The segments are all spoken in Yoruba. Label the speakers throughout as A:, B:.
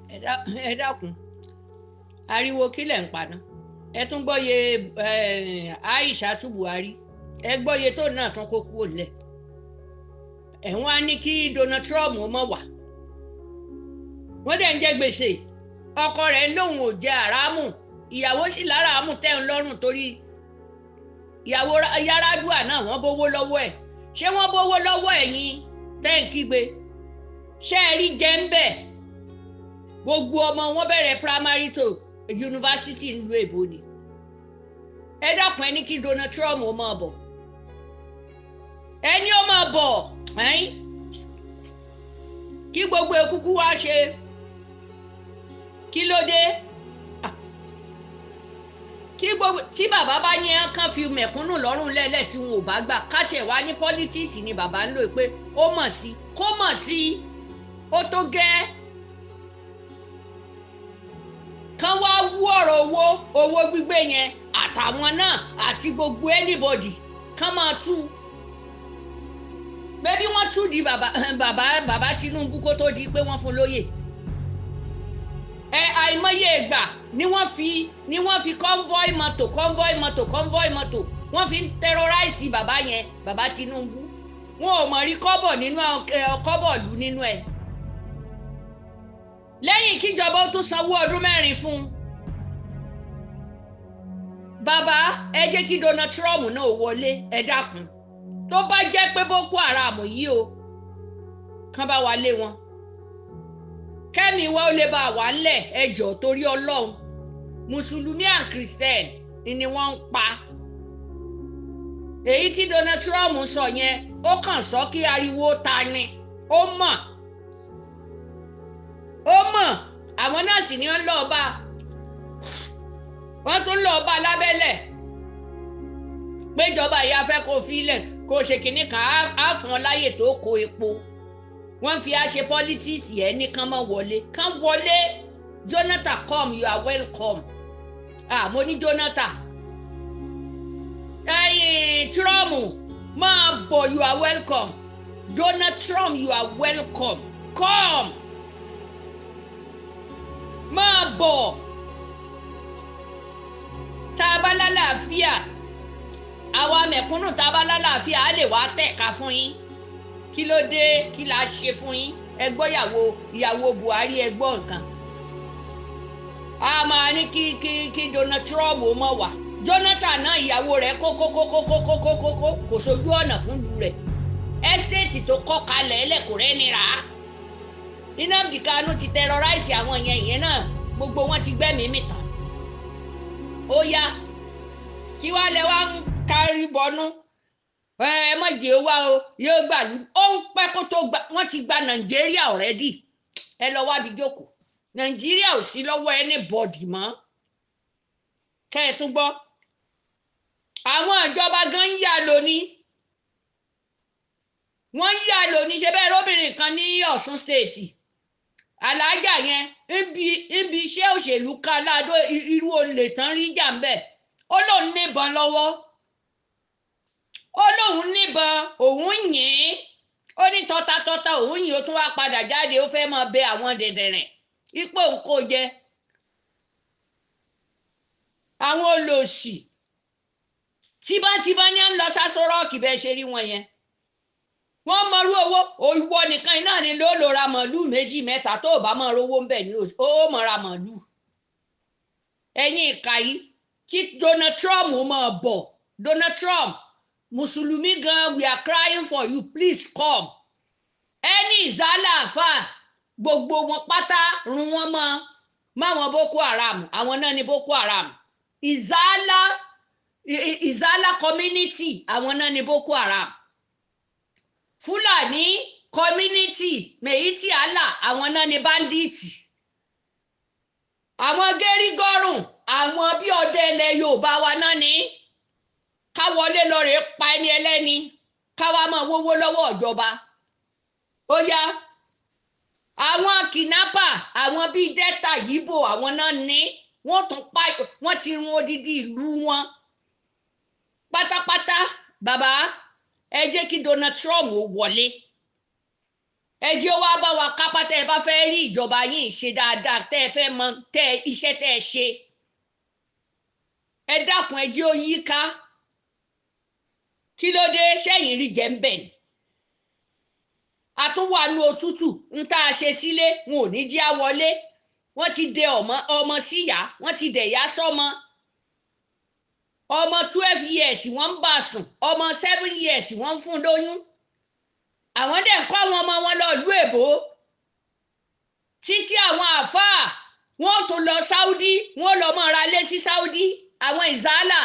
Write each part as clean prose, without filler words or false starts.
A: Ẹ dákun, ariwo kílẹ̀ ń paná. Ẹ tún gbọ́yé Aisha tú Buhari, ẹ gbọ́yé tó náà tán kó kúrò lẹ̀. Ẹ̀ wọ́n á ní kí Donald Trump ó mọ̀ wá. Wọ́n dẹ̀ ń jẹ gbèsè. Ọkọ rẹ̀ lòun ò jẹ àràmù, ìyàwó sì láràámù tẹ́ ń lọ́rùn torí ìyàwó Yar'Adua náà wọ́n bówó lọ́wọ́ ẹ̀. Ṣé wọ́n bówó lọ́wọ́ ẹ̀yin tẹ́ ń kígbe? Ṣé ẹ rí jẹ́ ń bẹ̀? Gbogbo ọmọ wọn bẹ̀rẹ̀ primary to university nílùú èbó ni. Ẹ dákun, ẹ ní kí Donald Trump ó máa bọ̀. Ẹni ó máa bọ̀ ẹ́n kí gbogbo ekúkú wá ṣe. Kí ló dé? Kí gbogbo tí bàbá bá yẹn kàn fi mẹ̀kúnnù lọ́rùn lẹ́lẹ̀ tí wọn ò bá gbà, kátiẹ̀ wá ní politics ni bàbá ń lò pé ó mọ̀ sí, kó mọ̀ sí, ó tó gẹ́. Kán wá wú ọ̀rọ̀ owó gbígbé yẹn àtàwọn náà àti gbogbo anybody kán máa tú. Bẹ́bí wọ́n tú di bàbá bàbá bàbá Tinubu kó tó di pé wọ́n fún lóyè. Ẹ àìmọye ìgbà ni wọ́n fi convoy mọ́tò, convoy mọ́tò, convoy mọ́tò, wọ́n fi ń terrorize bàbá yẹn, bàbá Tinubu. Wọn ò mọ̀ rí kọ́bọ̀ nínú kọ́bọ̀ lù nínú ẹ̀. Lẹ́yìn kíjọba ó tún sanwó ọdún 4 fún un. Bàbá, ẹ jẹ́ kí Donald Trump náà wọlé, ẹ dákun. Tó bá jẹ́ pé Boko Haram yìí o, kán bá wa lé wọn, kẹ́mi wa ó lè bá wà ńlẹ̀. Ẹ jọ̀ọ́, torí Ọlọ́run, Mùsùlùmí and Christian ni wọ́n ń pa. Èyí tí Donald Trump sọ yẹn, ó kàn sọ kí ariwo ta ni. Ó mọ̀, ó mọ̀. Àwọn náà sì ni wọ́n lọ́ọ́ bá, wọ́n tún lọ́ọ́ bá lábẹ́lẹ̀ péjọba ìyá fẹ́ kó fi ilẹ̀ kó ṣe kínní kan, á fún ọ láyè tó kó epo. Wọ́n fi á ṣe politics ẹ̀ ní kán mọ́ wọlé, kán wọlé. Jonathan, come, you are welcome. Ah, mo ní Jonathan, ẹ̀yin Trump, máa bọ̀, you are welcome. Donald Trump, you are welcome, come, máa bọ̀. Tá a bá lálàáfíà, àwa mẹ̀kúnnù, tá a bá lálàáfíà, á lè wá tẹ̀ka fún yín. Kí ló dé? Kí la ṣe fún yín? Ẹ gbọ́ ìyàwó Buhari, ẹ gbọ́ nǹkan. A máa ní kí Donald Trump ó mọ̀ wá. Jonathan náà, ìyàwó rẹ̀ kó kó kó kó kó kó kó kó kó, kò sójú ọ̀nà fún ìlú rẹ̀. Estate tó kọ́ kalẹ̀ ẹlẹ́kùnrẹ́ nira. Nnamdi Kanu ti terrorize àwọn yẹn, ìyẹn náà gbogbo wọn ti gbẹ́mìí mì tán. Ó yá, kí wàá lẹ wá ń kárí bọnú? Ẹ má jẹ́ wá o, yóò gbàlú. Ó ń pẹ́ kó tó gbà. Wọ́n ti gba Nàìjíríà already. Ẹ lọ wábi jókòó. Nàìjíríà ò sí lọ́wọ́ anybody mọ́. Kẹ́ ẹ tún gbọ́, àwọn ìjọba gan ń yà lónìí, wọ́n ń yà lónìí. Ṣe bẹ́ẹ̀ lóbìnrin kan ní Ọ̀ṣun State, alájà yẹn, níbi iṣẹ́ òṣèlú kan ládó, irú olè tán rí jà ń bẹ̀. Ó lóun níbọn lọ́wọ́, ó lóun níbọn, òun yìn ín. Ó ní tọ́tatọ́ta òun yìn. Ó tún wá padà jáde, ó fẹ́ máa bẹ àwọn dẹ̀dẹ̀rìn ipò òun jẹ. Àwọn olòṣì tíbátíbá ní à ń lọ sÁṣọ Rock. Bẹ́ẹ̀ ṣe rí wọn yẹn, wọ́n mọrú owó. Ìwọ nìkan iná ni ló lò ra màálù méjì mẹ́ta. Tó o bá mọ̀ rówó ń bẹ̀ ní ó mọ̀ ra màálù. Ẹ̀yin ìkà yìí, kí Donald Trump máa bọ̀. Donald Trump, Mùsùlùmí gan, we are crying for you, please come. Ẹni ìzálà àfà, gbogbo wọn pátá, run wọn mọ́ máwọn Boko Haram. Àwọn náà ní Boko Haram. Ìzálà community, àwọn náà ní Boko Haram. Fúlàní community, Miyetti Allah, àwọn náà ní bandit. Àwọn gẹ́rígọ́rùn, àwọn bí ọdẹ ilẹ̀ Yorùbá wa náà ní ká wọlé lọ rèé pa ẹni ẹlẹ́ni, káwa máa wówó lọ́wọ́ ìjọba. Ó yá, àwọn kidnapper, àwọn bíi Delta, Yíbò, àwọn náà ní wọ́n tún pa. Wọ́n ti run odidi ìlú wọn pátápátá. Bàbá, ẹ jẹ́ kí Donald Trump ó wọlé. Ẹ jẹ́ ó wá bá wa kápá. Tẹ́ ẹ bá fẹ́ rí ìjọba yín ṣe dáadáa, tẹ́ ẹ fẹ́ mọ tẹ́ iṣẹ́ tẹ́ ẹ ṣe, ẹ dákun, ẹ jẹ́ ó yí ká. Kí ló dé sẹ́yìn rí jẹ́ ń bẹ̀ ni? Àtúwànú òtútù ń tá a ṣe sílé, wọn ò ní jí á wọlé. Wọ́n ti dẹ ọmọ ọmọ síyá, wọ́n ti dẹ̀yà sọ́mọ. Ọmọ 12 years wọ́n ń bá sùn, ọmọ 7 years wọ́n ń fún lóyún. Àwọn dẹ̀ ń kọ́ àwọn ọmọ wọn lọ ìlú èbó títí. Àwọn àáfàá wọ́n tún lọ Saudi, wọ́n lọ mọ́ ra lé sí Saudi. Àwọn ìzálà,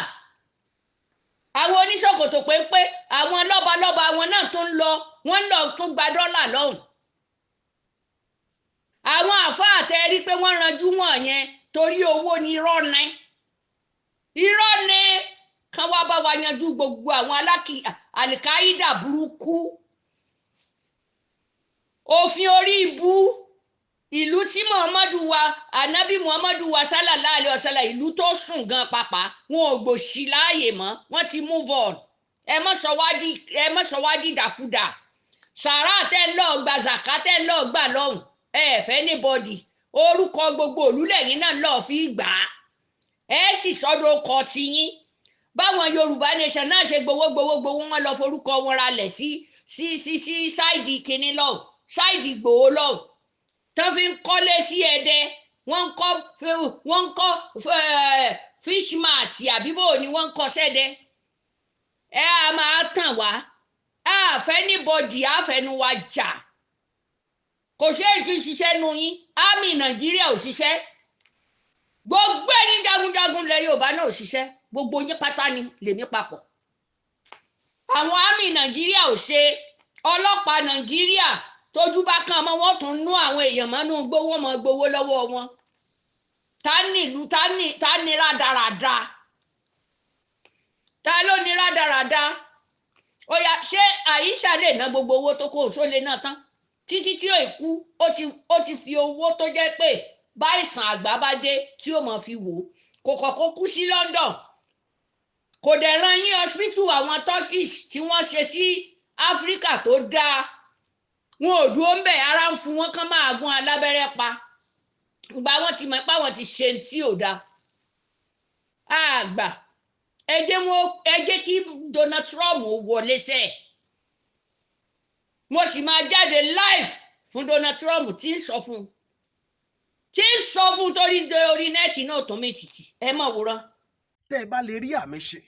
A: àwọn oníṣòkòtò péńpé, àwọn lọ́balọ́ba, àwọn náà tún lọ, wọ́n ń lọ tún gba dọ́là lọ́hùn. Àwọn àáfàá tẹ rí pé wọ́n ranjú wọ̀n yẹn torí owó ni. Irọ́ ni, irọ́ ni. Kán wá bá wa yanjú gbogbo àwọn alákì àlìkáídà burúkú, òfin orí ibú. Ìlú tí Muhammadu wa, Anabi Muhammadu wa, sallallahu alaihi wasallam, ìlú tó sùn gan pàpà, wọn ò gbòòsì láàyè mọ́, wọ́n ti move on. Ẹ má sọ wá di dàkúdà. Sàrà tẹ́ ń lọ gba, zàká tẹ́ ń lọ gbà lọ́hùn, ẹ fẹ́ anybody. Orúkọ gbogbo òlú lẹ́yìn náà lọ́ọ́ fi gbà á, ẹ sì sọ́dọ̀ ọkọ̀ tiyín. Báwọn Yorùbá Nation náà ṣe gbowó gbowó gbowó, wọn lọ forúkọ wọn ralẹ̀ sí side kínní lọ́hùn, side Ìgbòho lọ́hùn, tán fi ń kọ́lé sí Ẹdẹ. Wọ́n ń kọ́ fishmart àbíbò ni wọ́n ń kọ́ sẹ́dẹ̀. Ẹ á máa tàn wá, á fẹ́ anybody, á fẹnu wa jà. Kò ṣe é tún ṣiṣẹ́ nu yín. Army Nàìjíríà ò ṣiṣẹ́, gbogbo ẹ̀yin jagunjagun ilẹ̀ Yorùbá náà ò ṣiṣẹ́, gbogbo yín pátá ni lèmi papọ̀. Àwọn army Nàìjíríà ò ṣe, ọlọ́pàá Nàìjíríà tójú bá kàn mọ́, wọ́n tún nú àwọn èèyàn mọ́nú gbowó mọ́ gbowó lọ́wọ́ wọn. Ta ní ìlú? Ta ní rádaràda? Ta ló ní rádaràda? Ó yá, ṣé Àyíṣà lè ná gbogbo owó tó kó só lè ná tán títí tí ò kú? Ó ti fi owó tó jẹ́ pé báìsàn àgbà bá dé tí ó mọ̀ fi wò ó, kò kọ́kọ́ kú sí London, kò dẹ̀ ran yín hospital àwọn Turkish tí wọ́n ṣe sí Áfíríkà tó dáa. Wọn ò dúró ń bẹ̀, ara ń fún wọn kán máa gún alábẹ́rẹ́ pa. Ìgbà wọn ti mọ̀ pé àwọn ti ṣe tí ò dáa àgbà. Ẹ jẹ́ wọn, ẹ jẹ́ kí Donald Trump wọlé sẹ́ẹ̀. Mo sì máa jáde live fún Donald Trump tí ń sọ fún un, tí ń sọ fún un torí orí net náà tó mi tìtì. Ẹ mọ̀ wòran.
B: Tẹ́ ẹ bá lè rí àmì ṣe,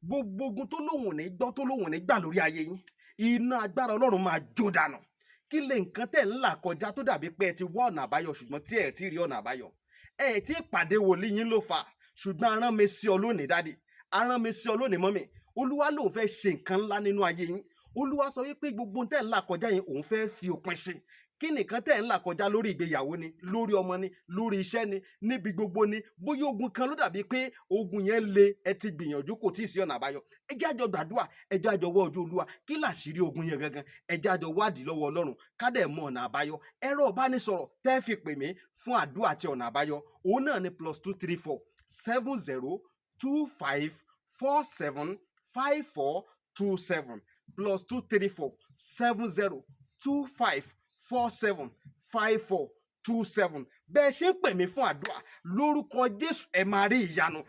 B: gbogbo ogun tó lóhùn ní gbọ́, tó lóhùn ní gbà lórí ayé yín, iná agbára Ọlọ́run máa jó dànù. Kí lè nǹkan tẹ̀ ń là kọjá tó dàbí pé ẹ ti wá ọ̀nà àbáyọ, ṣùgbọ́n tí ẹ ti rí ọ̀nà àbáyọ? Ẹ ti pàdé wòlíì yín ló fà, ṣùgbọ́n arán mi sí ọ lónìí, daddy, arán mi sí ọ lónìí, mummy. Olúwa lòun fẹ́ ṣe nǹkan ńlá nínú ayé yín. Olúwa sọ wípé gbogbo tẹ̀ ń là kọjá yẹn, òun fẹ́ fi òpin sí. Kí nìkan tẹ̀ ń là kọjá? Lórí ìgbéyàwó ni, lórí ọmọ ni, lórí iṣẹ́ ni, níbi gbogbo ni. Bóyá ogun kan ló dàbí pé ogun yẹn le, ẹ ti gbìyànjú, kò tí ì sí ọ̀nà àbáyọ. Ẹ jẹ́ àjọ gbàdúrà, ẹ jẹ́ àjọ wọ ojú Olúwa. Kí làṣírí ogun yẹn gangan? Ẹ jẹ́ àjọ wádìí lọ́wọ́ Ọlọ́run, ká dẹ̀ mọ ọ̀nà àbáyọ. Ẹ̀rọ ìbánisọ̀rọ̀ tẹ́ fi pè mí fún àdúrà àti ọ̀nà àbáyọ, òun náà ni +234 70 25 47 54 27, +234 70 25 47 54 27. Bẹ́ẹ̀ ṣe ń pè mí fún àdúrà, lórúkọ Jésù, ẹ máa rí ìyanu.